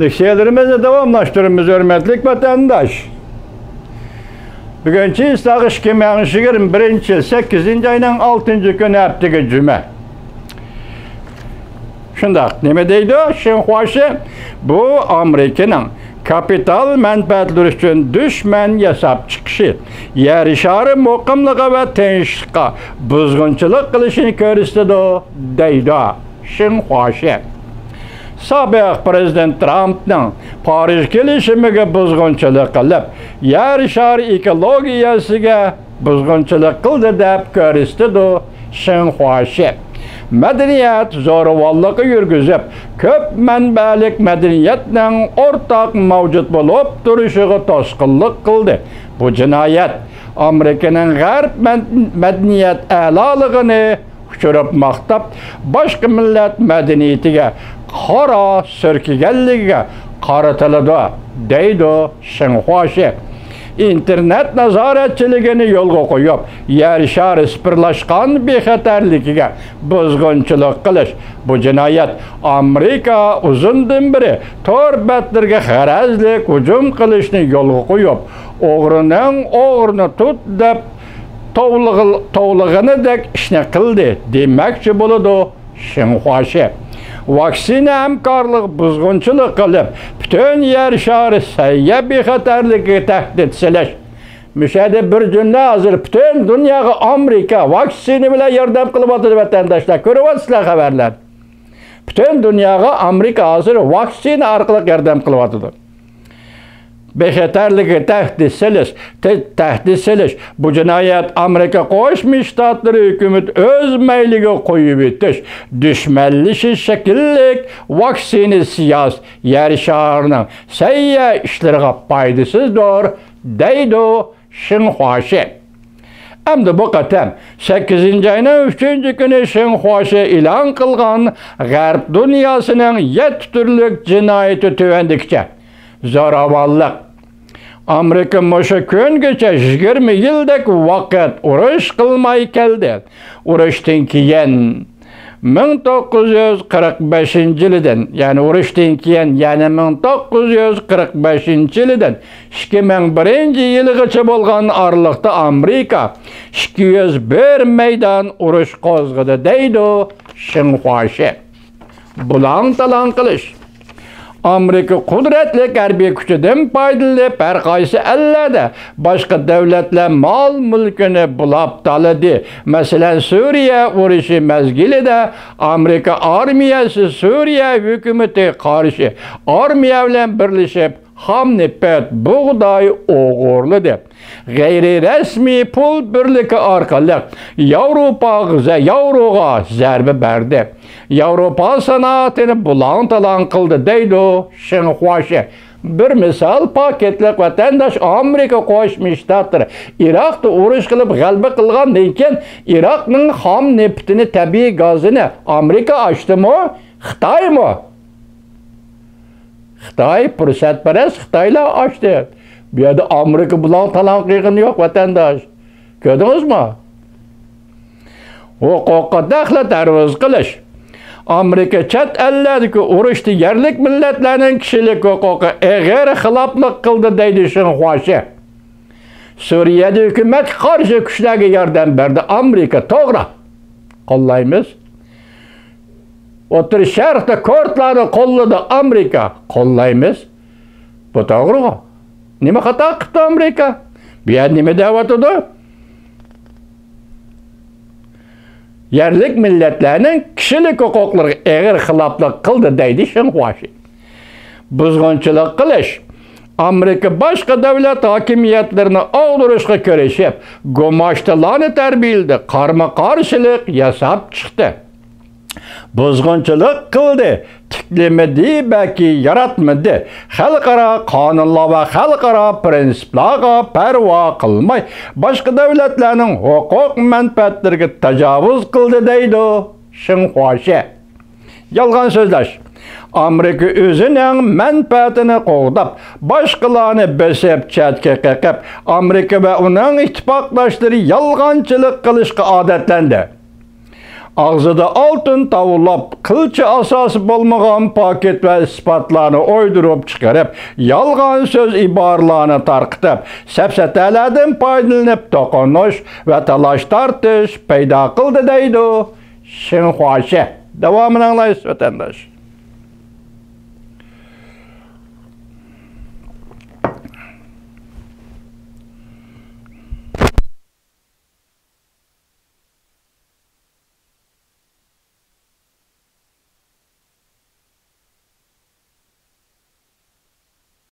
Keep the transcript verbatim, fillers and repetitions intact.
لېكسىيەلىرىمىزنى داۋاملاشتۇرىمىز، ھۆرمەتلىك ۋەتەنداش. بۈگۈن چېسلاغ ئىككى مىڭ يىگىرمە بىرىنچى يىل سەككىزىنچى ئاينىڭ ئالتىنچى كۈنى، ھەپتىگە جۈمە. شۇنداق، نېمە دەيدۇ شېڭخۇاشى؟ بۇ ئامېرىكىنىڭ كاپىتال مەنپەئەتلىرى ئۈچۈن دۈشمەن ياساپ چىقىشى، يەر شارى مۇقىملىقى ۋە تىنچلىققا بۇزغۇنچىلىق قىلىشىنى كۆرسىتىدۇ، دەيدۇ شېڭخۇاشى. سابىق پىرېزىدېنت ترامپنىڭ پارىژ كېلىشىمىگە بۇزغۇنچىلىق قىلىپ، يەر شارى ئېكولوگىيەسىگە بۇزغۇنچىلىق قىلدى دەپ كۆرسىتىدۇ شېڭخۇاشى. مەدەنىيەت زورىۋانلىقى يۈرگۈزۈپ، كۆپ مەنبەلىك مەدەنىيەتنىڭ ئورتاق مەۋجۇت بولۇپ تۇرۇشىغا توسقۇنلۇق قىلدى. بۇ جىنايەت ئامېرىكىنىڭ غەرب مەد-، مەدەنىيەت ئەلالىقىنى ئۇچۇرۇپ ماختاپ، باشقا مىللەت مەدەنىيىتىگە قارا سۈركىگەنلىكىگە قارىتىلىدۇ، دەيدۇ شېڭخۇاشى. ئىنتېرنېت نازارەتچىلىكىنى يولغا قويۇپ، يەر شارى سىپىرلاشقان بىخەتەرلىكىگە بۇزغۇنچىلىق قىلىش، بۇ جىنايەت. ئامېرىكا ئۇزۇندىن بېرى تور بەتلىرىگە غەرەزلىك ھۇجۇم قىلىشنى يولغا قويۇپ، ئوغرىنىڭ ئوغرىنى تۇت دەپ توۋلىغىل-، توۋلىغىنىدەك ئىشنى قىلدى دېمەكچى بولىدۇ شېڭخۇاشى. ۋاكسىنا ھەمكارلىقى بۇزغۇنچىلىق قىلىپ، پۈتۈن يەر شارى سەھىيە بىخەتەرلىكىگە تەھدىت سېلىش. مۇشۇ يەردە بىر جۈملە، ھازىر پۈتۈن دۇنياغا ئامېرىكا ۋاكسىنا بىلەن ياردەم قىلىۋاتىدۇ، ۋەتەنداشلار. كۆرۈۋاتىسىلەر خەۋەرلەرنى. پۈتۈن دۇنياغا ئامېرىكا ھازىر ۋاكسىنا ئارقىلىق ياردەم قىلىۋاتىدۇ. بىخەتەرلىككە تەھدىت سېلىش، تە-، تەھدىت سېلىش، بۇ جىنايەت ئامېرىكا قوشما شتاتلىرى ھۆكۈمىتى ئۆز مەيلىگە قويۇۋېتىش، دۈشمەنلىشىش شەكىللىك ۋاكسىنا سىياسىتى يەر شارىنىڭ سەھىيە ئىشلىرىغا پايدىسىزدۇر، دەيدۇ شېڭخۇاشى. ئەمدى بۇ قېتىم سەككىزىنچى ئاينىڭ ئۈچىنچى كۈنى شېڭخۇاشى ئېلان قىلغان غەرب دۇنياسىنىڭ يەتتە تۈرلۈك جىنايىتى تۆۋەندىكىچە. زوراۋانلىق. ئامېرىكا مۇشۇ كۈنگىچە يىگىرمە يىلدەك ۋاقىت ئۇرۇش قىلماي كەلدى. ئۇرۇشتىن كېيىن مىڭ توققۇز يۈز قىرىق بەشىنچى يىلىدىن، يەنى ئۇرۇشتىن كېيىن، يەنى مىڭ توققۇز يۈز قىرىق بەشىنچى يىلىدىن ئىككى مىڭ بىرىنچى يىلىغىچە بولغان ئارىلىقتا ئامېرىكا ئىككى يۈز بىر مەيدان ئۇرۇش قوزغىدى، دەيدۇ شېڭخۇاشى. بۇلاڭ-تالاڭ قىلىش. ئامېرىكا قۇدرەتلىك ھەربىي كۈچىدىن پايدىلىنىپ، ھەر قايسى ئەللەردە باشقا دۆلەتلەر مال-مۈلكىنى بۇلاپ تالىدى. مەسىلەن، سۈرىيە ئۇرۇشى مەزگىلىدە ئامېرىكا ئارمىيەسى سۈرىيە ھۆكۈمىتىگە قارشى ئارمىيە بىلەن بىرلىشىپ، خام نېفىت، بۇغداي ئوغرىلىدى. غەيرىي رەسمىي پۇل بىرلىكى ئارقىلىق ياۋروپاغا زە-، ياۋروغا زەربە بەردى. ياۋروپا سانائىتىنى بۇلاڭ-تالاڭ قىلدى، دەيدۇ شېڭخۇاشى. بىر مىسال، پاكىتلىق ۋەتەنداش، ئامېرىكا قوشما شتاتلىرى ئىراقتا ئۇرۇش قىلىپ غەلىبە قىلغاندىن كېيىن، ئىراقنىڭ خام نېفىتىنى، تەبىئىي گازىنى ئامېرىكا ئاچتىمۇ، خىتايمۇ؟ خىتاي، پۇرسەتپەرەس خىتايلار ئاچتى. بۇ يەردە ئامېرىكا بۇلاڭ-تالاڭ قىلغىنى يوق، ۋەتەنداش. كۆردىڭىزمۇ؟ ھوقۇققا دەخلى تەرۇز قىلىش. ئامېرىكا چەت ئەللەردىكى ئۇرۇشتا يەرلىك مىللەتلەرنىڭ كىشىلىك ھوقۇقىغا ئېغىر خىلاپلىق قىلدى، دەيدۇ شېڭخۇاشى. سۈرىيەدە ھۆكۈمەتكە قارشى كۈچلەرگە ياردەم بەردى ئامېرىكا، توغرا. قوللايمىز. ئوتتۇرا شەرقتە كۇردلارنى قوللىدى ئامېرىكا، قوللايمىز. بۇ توغرىغۇ. نېمە خاتا قىپتۇ ئامېرىكا؟ بۇ يەردە نېمە دەۋاتىدۇ؟ يەرلىك مىللەتلەرنىڭ كىشىلىك ھوقۇقلىرىغا ئېغىر خىلاپلىق قىلدى، دەيدۇ شېڭخۇاشى. بۇزغۇنچىلىق قىلىش. ئامېرىكا باشقا دۆلەت ھاكىمىيەتلىرىنى ئاغدۇرۇشقا كىرىشىپ، گۇماشتىلارنى تەربىيەلىدى، قارمۇ-قارشىلىق ياساپ چىقتى. بۇزغۇنچىلىق قىلدى، تىكلىمىدى، بەلكى ياراتمىدى. خەلقئارا قانۇنلار ۋە خەلقئارا پىرىنسىپلارغا پەرۋا قىلماي، باشقا دۆلەتلەرنىڭ ھوقۇق مەنپەئەتلىرىگە تاجاۋۇز قىلدى، دەيدۇ شېڭخۇاشى. يالغان سۆزلەش. ئامېرىكا ئۆزىنىڭ مەنپەئەتىنى قوغداپ، باشقىلارنى بېسىپ چەتكە قېقىپ، ئامېرىكا ۋە ئۇنىڭ ئىتتىپاقداشلىرى يالغانچىلىق قىلىشقا ئادەتلەندى. ئاغزىدا ئالتۇن تاۋلاپ، قىلچە ئاساسى بولمىغان پاكىت ۋە ئىسپاتلارنى ئويدۇرۇپ چىقىرىپ، يالغان سۆز ئىبارىلەرنى تارقىتىپ، سەپسەتەلەردىن پايدىلىنىپ توقۇنۇش ۋە تالاش-تارتىش پەيدا قىلدى دەيدۇ شېڭخۇاشى. داۋامىنى ئاڭلايسىز، ۋەتەنداش.